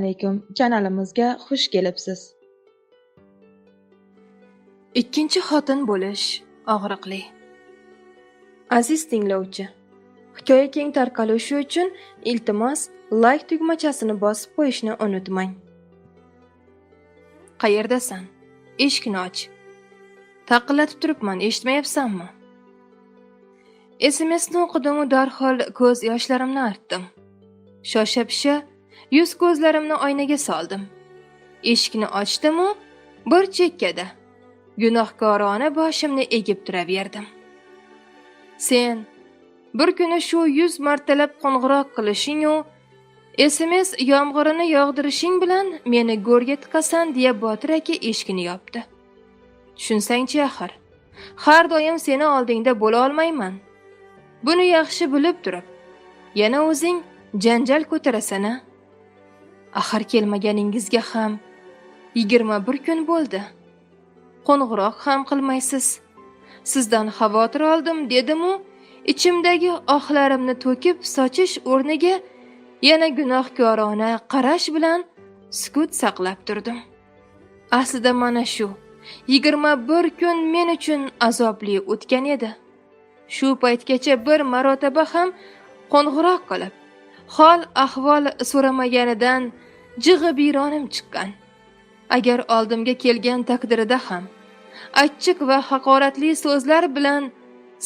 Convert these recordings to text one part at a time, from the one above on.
Alaykum, kanalimizga xush kelibsiz. Ikkinchi xotin bo'lish og'riqli. Aziz tinglovchi, hikoya keng tarqalishi uchun iltimos like tugmachasini bosib qo'yishni unutmang. Qayerdasan? Eshikni och. Taqillatib turibman, eshitmayapsanmi? SMSni o'qidim-u darhol ko'z yoshlarimni artdim. Shosha-pisha yuz ko'zlarimni oynaga soldim. Eshikni ochdim-u bir chekkada gunohkorona boshimni egib turaverdim. Sen bir kuni shu 100 martalab qo'ng'iroq qilishing-u SMS yomg'irini yog'dirishing bilan meni go'rga tiqasan deya Botir aka eshikni yopdi. Tushunsangchi axir, har doim seni oldingda bo'la olmayman. Buni yaxshi bilib turib, yana o'zing janjal ko'tarasan-a? Axir kelmaganingizga ham 21 kun bo'ldi. Qo'ng'iroq ham qilmaysiz. Sizdan xavotir oldim dedim-u, ichimdagi ohlarimni to'kib sochish o'rniga yana gunohkorona qarash bilan sukut saqlab turdim. Aslida mana shu 21 kun men uchun azobli o'tgan edi. Shu paytgacha bir marotaba ham qo'ng'iroq qilib, hol ahvol so'ramaganidan jig'i biyronim chiqqan. Agar oldimga kelgan taqdirida ham achchiq va haqoratli so'zlar bilan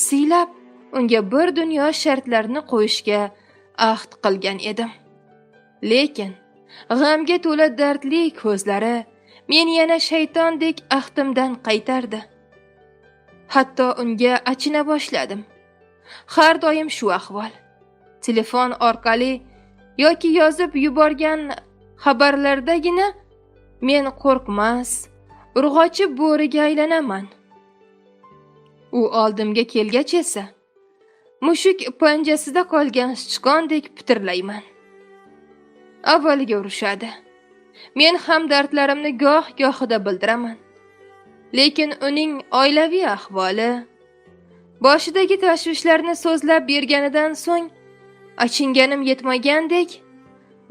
siylab, unga bir dunyo shartlarni qo'yishga ahd qilgan edim. Lekin g'amga to'la dardli ko'zlari meni yana shaytondek ahdimdan qaytardi. Hatto unga achina boshladim. Har doim shu ahvol. Telefon orqali yoki yozib yuborgan xabarlardagina men qo'rqmas, urg'ochi bo'riga aylanaman. U oldimga kelgach esa mushuk panjasida qolgan sichqondek pitirlayman. Avvaliga urushadi. Men ham dardlarimni goh-gohida bildiraman. Lekin uning oilaviy ahvoli, boshidagi tashvishlarni so'zlab berganidan so'ng achinganim yetmagandek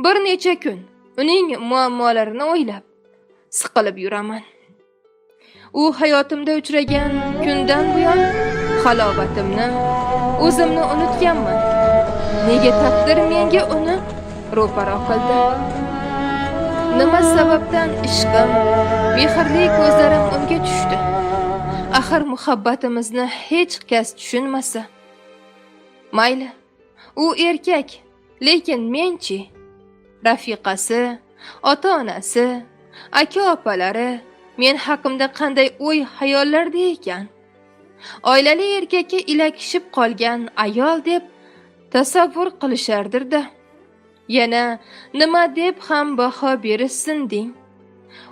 bir necha kun uning muammolarini o'ylab siqilib yuraman. U hayotimda uchragan kundan buyon halovatimni, o'zimni unutganman. Nega taqdir menga uni ro'paro qildi? Nima sababdan ishqim, mehrli ko'zlarim unga tushdi? Axir muhabbatimizni hech kas tushunmasa. Mayli, u erkak, lekin menchi? Rafiqasi, ota-onasi, aka-opalari men haqimda qanday o'y xayollarda ekan? Oilali erkakka ilakishib qolgan ayol deb tasavvur qilishardir-da. Yana nima deb ham baho berishsin deng.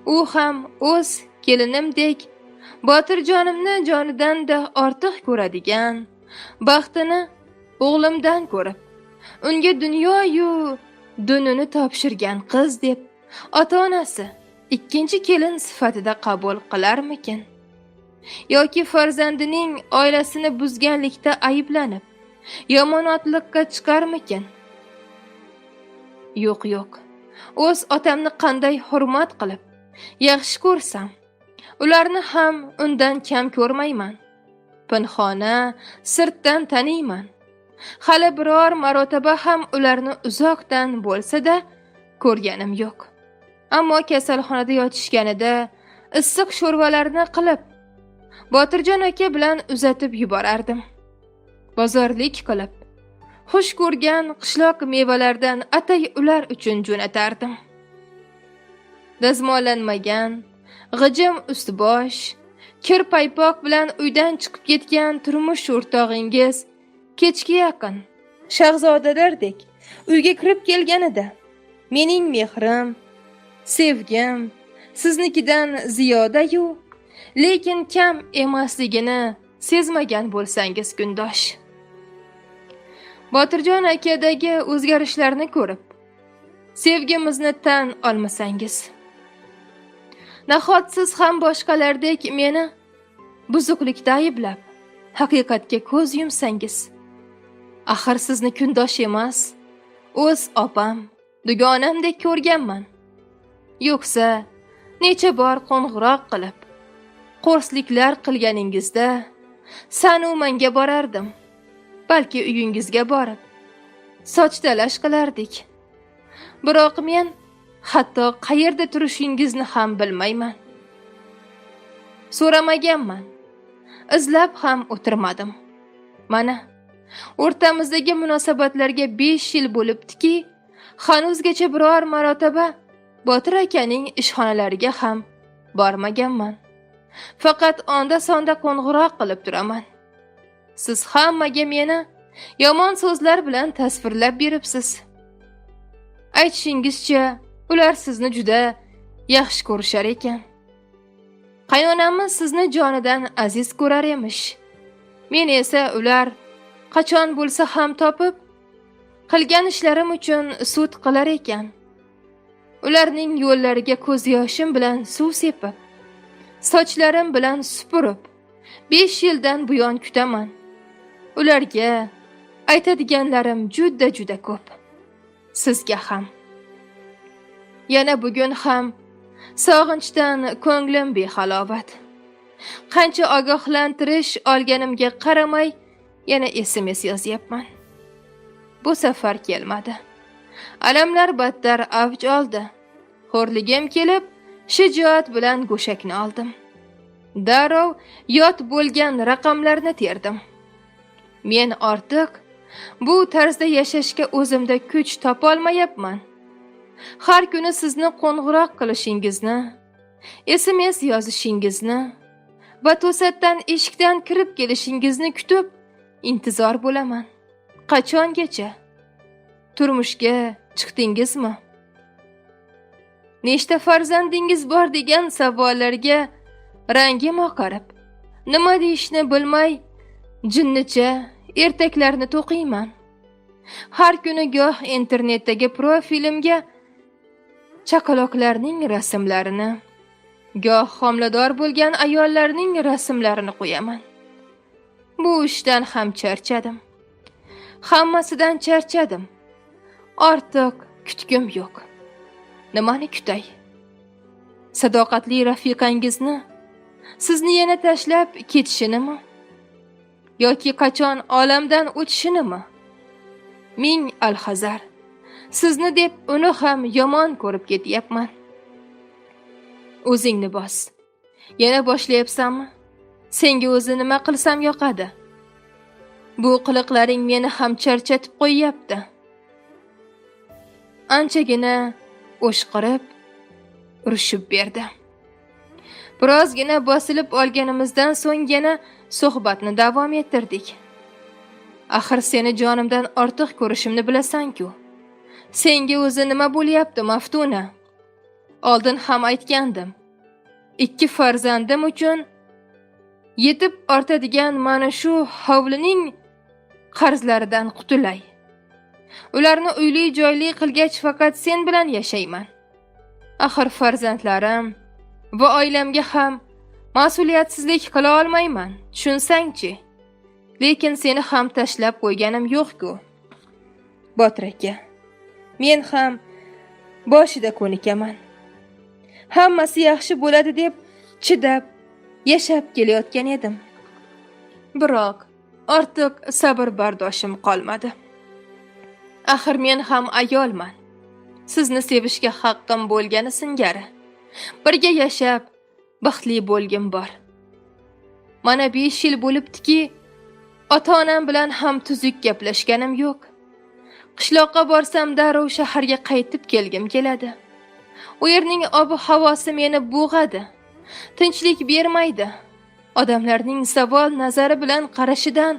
U ham o'z kelinimdek Botirjonimni jonidan-da ortiq ko'radigan, baxtini o'g'limdan ko'rib, unga dunyo-yu dunini topshirgan qiz deb ota-onasi ikkinchi kelin sifatida qabul qilarmikin? Yoki farzandining oilasini buzganlikda ayblanib, yomonotliqqa chiqarmikin? Yo'q, yo'q. O'z otamni qanday hurmat qilib, yaxshi ko'rsam, ularni ham undan kam ko'rmayman. Pinhona, sirtdan taniyman. Hali biror marotaba ham ularni uzoqdan bo'lsa-da ko'rganim yo'q. Ammo kasalxonada yotishganida issiq sho'rvalarni qilib, Botirjon aka bilan uzatib yuborardim. Bozorlik qilib, xush ko'rgan qishloq mevalardan atay ular uchun jo'natardim. Dazmollanmagan, g'ijim ust-bosh, kir paypoq bilan uydan chiqib ketgan turmush o'rtog'ingiz kechga yaqin shahzodalardek uyga kirib kelganida mening mehrim, sevgim siznikidan ziyoda-yu, lekin kam emasligini sezmagan bo'lsangiz kundosh. Botirjon akadagi o'zgarishlarni ko'rib, sevgimizni tan olmasangiz. Nahot siz ham boshqalardek meni buzuqlikda ayblab, haqiqatga ko'z yumsangiz? Axir sizni kundosh emas, o'z opam, dugonamdek ko'rganman. Yo'qsa necha bor qo'ng'iroq qilib, qo'rsliklar qilganingizda sanu manga borardim. Balki uyingizga borib soch talash qilardik. Biroq men hatto qayerda turishingizni ham bilmayman. So'ramaganman. Izlab ham o'tirmadim. Mana o'rtamizdagi munosabatlarga 5 yil bo'libdiki, hanuzgacha biror marotaba Botir akaning ishxonalariga ham bormaganman. Faqat onda-sonda qo'ng'iroq qilib turaman. Siz hammaga meni yomon so'zlar bilan tasvirlab beribsiz. Aytishingizcha, ular sizni juda yaxshi ko'rishar ekan. Qaynonamiz sizni jonidan aziz ko'rar emish. Men esa ular qachon bo'lsa ham topib, qilgan ishlarim uchun sud qilar ekan. Ularning yo'llariga ko'z yoshim bilan suv sepib, sochlarim bilan supurib, 5 yildan buyon kutaman. Ularga aytadiganlarim juda-juda ko'p. Sizga ham. Yana bugun ham sog'inchdan ko'nglim behalovat. Qancha ogohlantirish olganimga qaramay yana SMS yozyapman. Bu safar kelmadi. Alamlar battar avj oldi. Xo'rligim kelib, shijoat bilan go'shakni oldim. Darrov yod bo'lgan raqamlarni terdim. Men ortiq bu tarzda yashashga o'zimda kuch topolmayapman. Har kuni sizni qo'ng'iroq qilishingizni, SMS yozishingizni va to'satdan eshikdan kirib kelishingizni kutib intizor bo'laman. Qachongacha? Turmushga chiqdingizmi? Nechta farzandingiz bor degan savollarga rangim oqarib, nima deyishni bilmay jinnicha ertaklarni to'qiyman. Har kuni goh internetdagi profilimga chaqaloqlarning rasmlarini, goh homilador bo'lgan ayollarning rasmlarini qo'yaman. Bu ishdan ham charchadim. Hammasidan charchadim. Ortiq kutgim yo'q. Nimani kutay? Sadoqatli rafiqangizni sizni yana tashlab ketishinimi? Yoki qachon olamdan o'tishinimi? Ming alhazar. Sizni deb uni ham yomon ko'rib ketyapman. O'zingni bos. Yana boshlayapsanmi? Senga o'zi nima qilsam yoqadi? Bu qiliqlaring meni ham charchatib qo'yyapti. Anchagina o'shqirib, urishib berdi. Birozgina bosilib olganimizdan so'ng yana suhbatni davom ettirdik. Axir seni jonimdan ortiq ko'rishimni bilasan-ku. Senga o'zi nima bo'lyapti, Maftuna? Oldin ham aytgandim. 2 farzandim uchun yetib ortadigan mana shu hovlining qarzlaridan qutulay. Ularni uyli joyli qilgach faqat sen bilan yashayman. Axir farzandlarim va oilamga ham mas'uliyatsizlik qila olmayman, tushunsang-chi. Lekin seni ham tashlab qo'yganim yo'q-ku. Botir aka, men ham boshida ko'nikaman. Hammasi yaxshi bo'ladi deb chidab yashab kelayotgan edim. Biroq ortiq sabr bardoshim qolmadi. Axir men ham ayolman. Sizni sevishga haqqim bo'lgani singari birga yashab baxtli bo'lgim bor. Mana 5 yil bo'libdiki, ota-onam bilan ham tuzuk gaplashganim yo'q. Qishloqqa borsam darrov shaharga qaytib kelgim keladi. U yerning ob-havosi meni bo'g'adi. Tinchlik bermaydi. Odamlarning savol nazari bilan qarashidan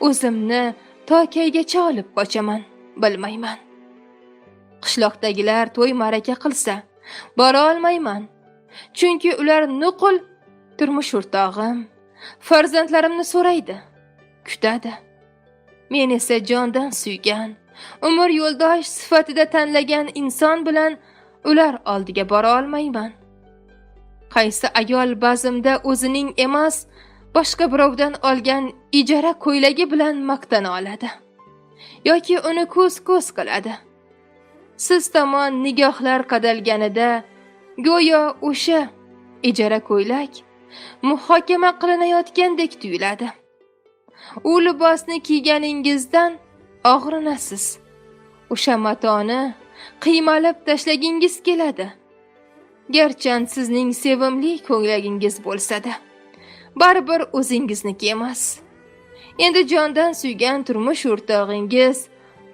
o'zimni to kaygacha olib qochaman, bilmayman. Qishloqdagilar to'y ma'raka qilsa, bora olmayman. Chunki ular nuqul turmush o'rtog'im, farzandlarimni so'raydi, kutadi. Men esa jondan suygan, umr yo'ldosh sifatida tanlagan inson bilan ular oldiga bora olmayman. Qaysi ayol bazmda o'zining emas, boshqa birovdan olgan ijara ko'ylagi bilan maqtana oladi yoki uni ko'z-ko'z qiladi. Siz tomon nigohlar qadalganida Go'yo o'sha ijara ko'ylak muhokama qilinayotgandek tuyuladi. U libosni kiyganingizdan og'rinasiz. O'sha matoni qiymalab tashlagingiz keladi. Garchan sizning sevimli ko'nglingiz bo'lsa-da, baribir o'zingizniki emas. Endi jondan suygan turmush o'rtog'ingiz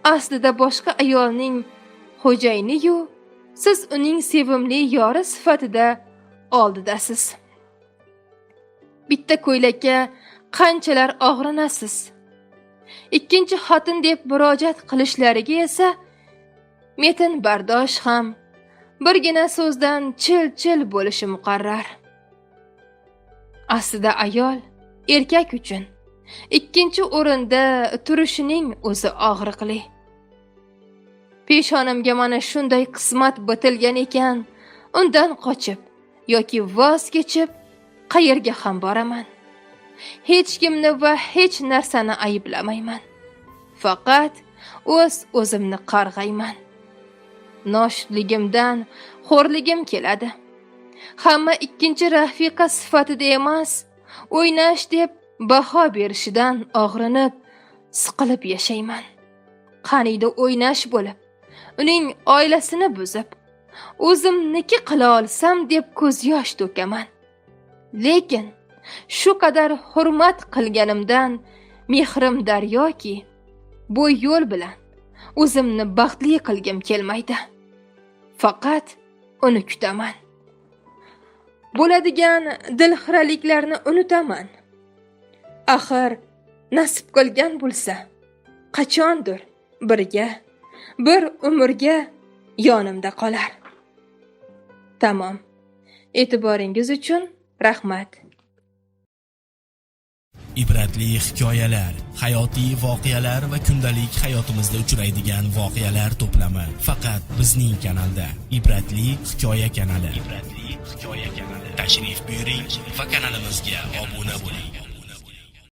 aslida boshqa ayolning xo'jayini-yu, siz uning sevimli yori sifatida oldidasiz. Bitta ko'ylakka qanchalar og'rinasiz. Ikkinchi xotin deb murojaat qilishlariga esa metin bardosh ham birgina so'zdan chil-chil bo'lishi muqarrar. Aslida ayol erkak uchun ikkinchi o'rinda turishining o'zi og'riqli. Peshonamga mana shunday qismat bitilgan ekan, undan qochib yoki voz kechib qayerga ham boraman. Hech kimni va hech narsani ayblamayman. Faqat o'z o'zimni qarg'ayman. Noshudligimdan xo'rligim keladi. Hamma ikkinchi rafiqa sifatida emas, o'ynash deb baho berishidan og'rinib, siqilib yashayman. Qaniydi o'ynash bo'lib, uning oilasini buzib, o'zimniki qila olsam deb ko'z yosh to'kaman. Lekin shu qadar hurmat qilganimdan mehrim daryoki, bu yo'l bilan o'zimni baxtli qilgim kelmaydi. Faqat uni kutaman. Bo'ladigan dilxiraliklarni unutaman. Axir nasib qilgan bo'lsa, qachondir birga, bir umrga yonimda qolar. Tamom. E'tiboringiz uchun rahmat. Ibratli hikoyalar, hayotiy voqealar va kundalik hayotimizda uchraydigan voqealar to'plami faqat bizning kanalda. Ibratli hikoya kanali. Ibratli hikoya kanali. Tashrif buyuring va kanalimizga obuna bo'ling.